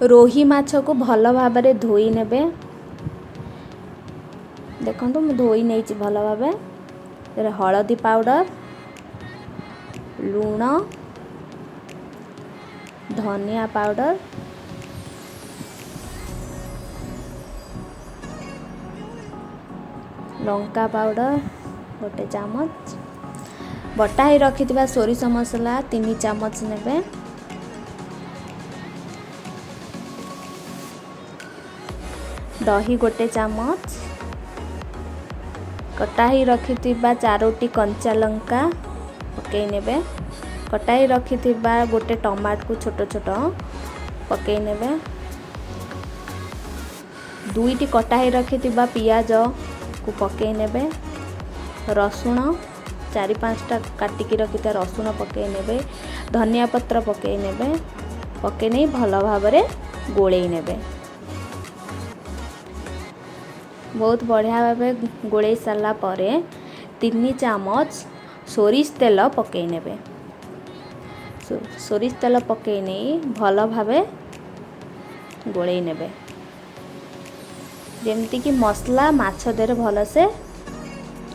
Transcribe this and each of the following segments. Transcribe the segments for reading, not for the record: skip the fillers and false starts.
ରୋହି ମାଛକୁ ଭଲ ଭାବରେ ଧୋଇ ନେବେ। ଦେଖନ୍ତୁ, ମୁଁ ଧୋଇ ନେଇଛି ଭଲ ଭାବେ। ଏଥିରେ ହଳଦୀ ପାଉଡ଼ର, ଲୁଣ, ଧନିଆ ପାଉଡ଼ର, ଲଙ୍କା ପାଉଡ଼ର 1 ଚାମଚ, ବଟା ହେଇ ରଖିଥିବା ସୋରିଷ ମସଲା 3 ଚାମଚ ନେବେ। ଦହି 1 ଚାମଚ, କଟା ହେଇ ରଖିଥିବା 4ଟି କଞ୍ଚା ଲଙ୍କା ପକାଇ ନେବେ। କଟା ହେଇ ରଖିଥିବା 1 ଟମାଟୋକୁ ଛୋଟ ଛୋଟ ପକାଇ ନେବେ। 2ଟି କଟା ହେଇ ରଖିଥିବା ପିଆଜକୁ ପକାଇ ନେବେ। ରସୁଣ 4-5ଟା କାଟିକି ରଖିଥିବା ରସୁଣ ପକାଇ ନେବେ। ଧନିଆ ପତ୍ର ପକାଇ ନେବେ। ପକାଇ ନେଇ ଭଲ ଭାବରେ ଗୋଳେଇ ନେବେ। ବହୁତ ବଢ଼ିଆ ଭାବେ ଗୋଳେଇ ସାରିଲା ପରେ 3 ଚାମଚ ସୋରିଷ ତେଲ ପକାଇ ନେବେ। ସୋରିଷ ତେଲ ପକାଇ ନେଇ ଭଲ ଭାବେ ଗୋଳେଇ ନେବେ, ଯେମିତିକି ମସଲା ମାଛ ଦେହରେ ଭଲସେ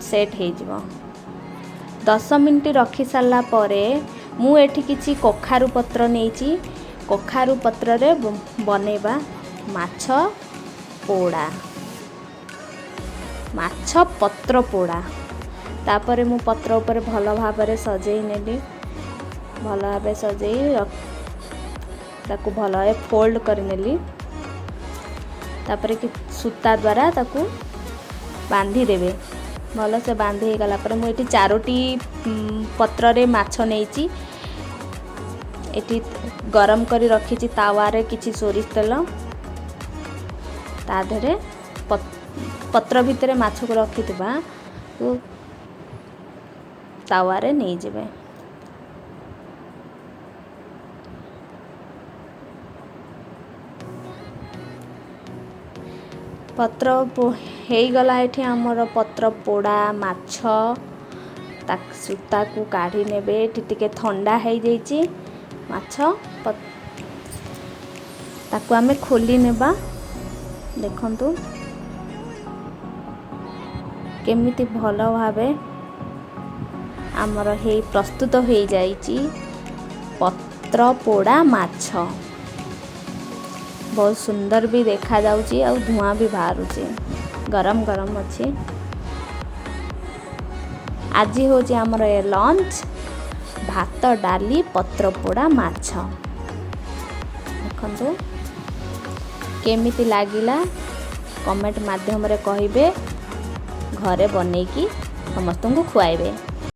ସେଟ୍ ହେଇଯିବ। 10 ମିନିଟ୍ ରଖି ସାରିଲା ପରେ ମୁଁ ଏଠି କିଛି କଖାରୁ ପତ୍ର ନେଇଛି। କଖାରୁ ପତ୍ରରେ ବନେଇବା ମାଛ ପୋଡ଼ା, ମାଛ ପତ୍ର ପୋଡ଼ା। ତାପରେ ମୁଁ ପତ୍ର ଉପରେ ଭଲ ଭାବରେ ସଜେଇ ନେଲି। ଭଲ ଭାବେ ସଜେଇ ତାକୁ ଭଲ ଭାବେ ଫୋଲ୍ଡ କରିନେଲି। ତାପରେ କି ସୂତା ଦ୍ୱାରା ତାକୁ ବାନ୍ଧିଦେବେ। ଭଲସେ ବାନ୍ଧି ହେଇଗଲା ପରେ ମୁଁ ଏଠି 4ଟି ପତ୍ରରେ ମାଛ ନେଇଛି। ଏଠି ଗରମ କରି ରଖିଛି ତାୱାରେ କିଛି ସୋରିଷ ତେଲ। ତା ଦେହରେ ପତ୍ର ଭିତରେ ମାଛକୁ ରଖିଥିବା ତାୱାରେ ନେଇଯିବେ। ପତ୍ର ହେଇଗଲା। ଏଠି ଆମର ପତ୍ର ପୋଡ଼ା ମାଛ। ସୂତାକୁ କାଢ଼ି ନେବେ। ଏଠି ଟିକେ ଥଣ୍ଡା ହେଇଯାଇଛି ମାଛ, ତାକୁ ଆମେ ଖୋଲି ନେବା। ଦେଖନ୍ତୁ କେମିତି ଭଲ ଭାବେ ଆମର ପ୍ରସ୍ତୁତ ହେଇଯାଇଛି ପତ୍ର ପୋଡ଼ା ମାଛ। ବହୁତ ସୁନ୍ଦର ବି ଦେଖାଯାଉଛି ଆଉ ଧୂଆଁ ବି ବାହାରୁଛି, ଗରମ ଗରମ ଅଛି। ଆଜି ହେଉଛି ଆମର ଏ ଲଞ୍ଚ, ଭାତ, ଡାଲି, ପତ୍ର ପୋଡ଼ା ମାଛ। ଦେଖନ୍ତୁ କେମିତି ଲାଗିଲା କମେଣ୍ଟ ମାଧ୍ୟମରେ କହିବେ। ଘରେ ବନେଇକି ସମସ୍ତଙ୍କୁ ଖୁଆଇବେ।